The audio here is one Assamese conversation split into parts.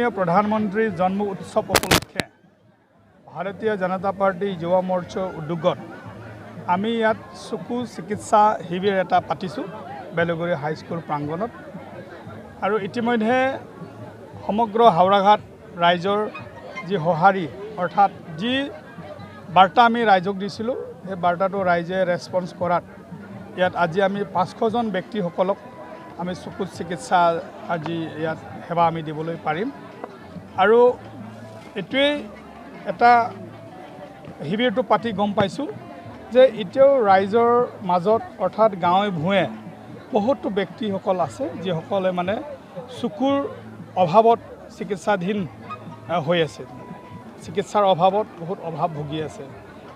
মাননীয় প্ৰধানমন্ত্ৰীৰ জন্ম উৎসৱ উপলক্ষে ভাৰতীয় জনতা পাৰ্টী যুৱ মৰ্চাৰ উদ্যোগত আমি ইয়াত চকু চিকিৎসা শিবিৰ এটা পাতিছোঁ বেলগুৰি হাইস্কুল প্ৰাংগণত। আৰু ইতিমধ্যে সমগ্ৰ হাওৰাঘাট ৰাইজৰ যি সঁহাৰি, অৰ্থাৎ যি বাৰ্তা আমি ৰাইজক দিছিলোঁ, সেই বাৰ্তাটো ৰাইজে ৰেছপন্স কৰাত ইয়াত আজি আমি 500জন ব্যক্তিসকলক আমি চকু চিকিৎসা আজি ইয়াত সেৱা আমি দিবলৈ পাৰিম। আৰু এইটোৱেই এটা শিবিৰটো পাতি গম পাইছোঁ যে এতিয়াও ৰাইজৰ মাজত, অৰ্থাৎ গাঁৱে ভূঞে বহুতো ব্যক্তিসকল আছে যিসকলে মানে চকুৰ অভাৱত চিকিৎসাধীন হৈ আছে, চিকিৎসাৰ অভাৱত বহুত অভাৱ ভুগি আছে।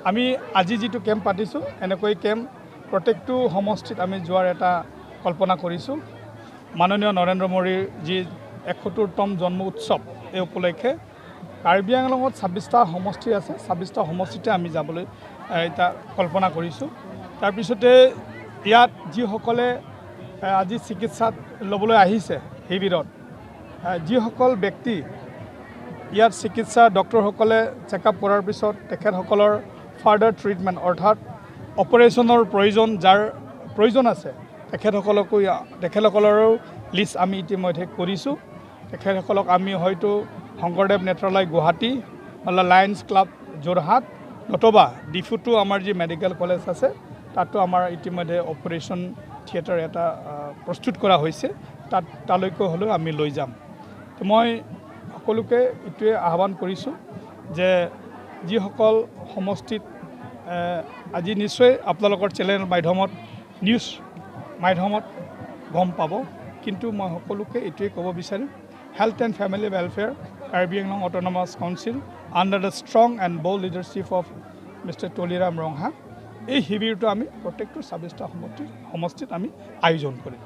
আমি আজি যিটো কেম্প পাতিছোঁ, এনেকৈ কেম্প প্ৰত্যেকটো সমষ্টিত আমি যোৱাৰ এটা কল্পনা কৰিছোঁ। মাননীয় নৰেন্দ্ৰ মোদীৰ যি ৭১তম জন্ম উৎসৱ, এই উপলক্ষে কাৰ্বি আংলঙত 26টা সমষ্টি আছে, 26টা সমষ্টিতে আমি যাবলৈ এটা কল্পনা কৰিছোঁ। তাৰপিছতে ইয়াত যিসকলে আজি চিকিৎসাত ল'বলৈ আহিছে শিবিৰত, যিসকল ব্যক্তি ইয়াত চিকিৎসা ডক্টৰসকলে চেকআপ কৰাৰ পিছত তেখেতসকলৰ ফাৰ্ডাৰ ট্ৰিটমেণ্ট, অৰ্থাৎ অপাৰেশ্যনৰ প্ৰয়োজন, যাৰ প্ৰয়োজন আছে, তেখেতসকলৰো লিষ্ট আমি ইতিমধ্যে কৰিছোঁ। তেখেতসকলক আমি হয়তো শংকৰদেৱ নেত্ৰালয় গুৱাহাটী, নহ'লে লায়ন্স ক্লাব যোৰহাট, নতুবা ডিফুতো আমাৰ যি মেডিকেল কলেজ আছে তাতো আমাৰ ইতিমধ্যে অপাৰেশ্যন থিয়েটাৰ এটা প্ৰস্তুত কৰা হৈছে, তালৈকে হ'লেও আমি লৈ যাম। তো মই সকলোকে এইটোৱে আহ্বান কৰিছোঁ যে যিসকল সমষ্টিত আজি নিশ্চয় আপোনালোকৰ চেনেল মাধ্যমত, নিউজ মাধ্যমত গম পাব, কিন্তু মই সকলোকে এইটোৱে ক'ব বিচাৰিম, health and family welfare Karbi Anglong autonomous council under the strong and bold leadership of mister Tuliram Ronghang, এই শিবিৰটো আমি প্ৰত্যেকটো 26টা সমষ্টিত আমি আয়োজন কৰিম।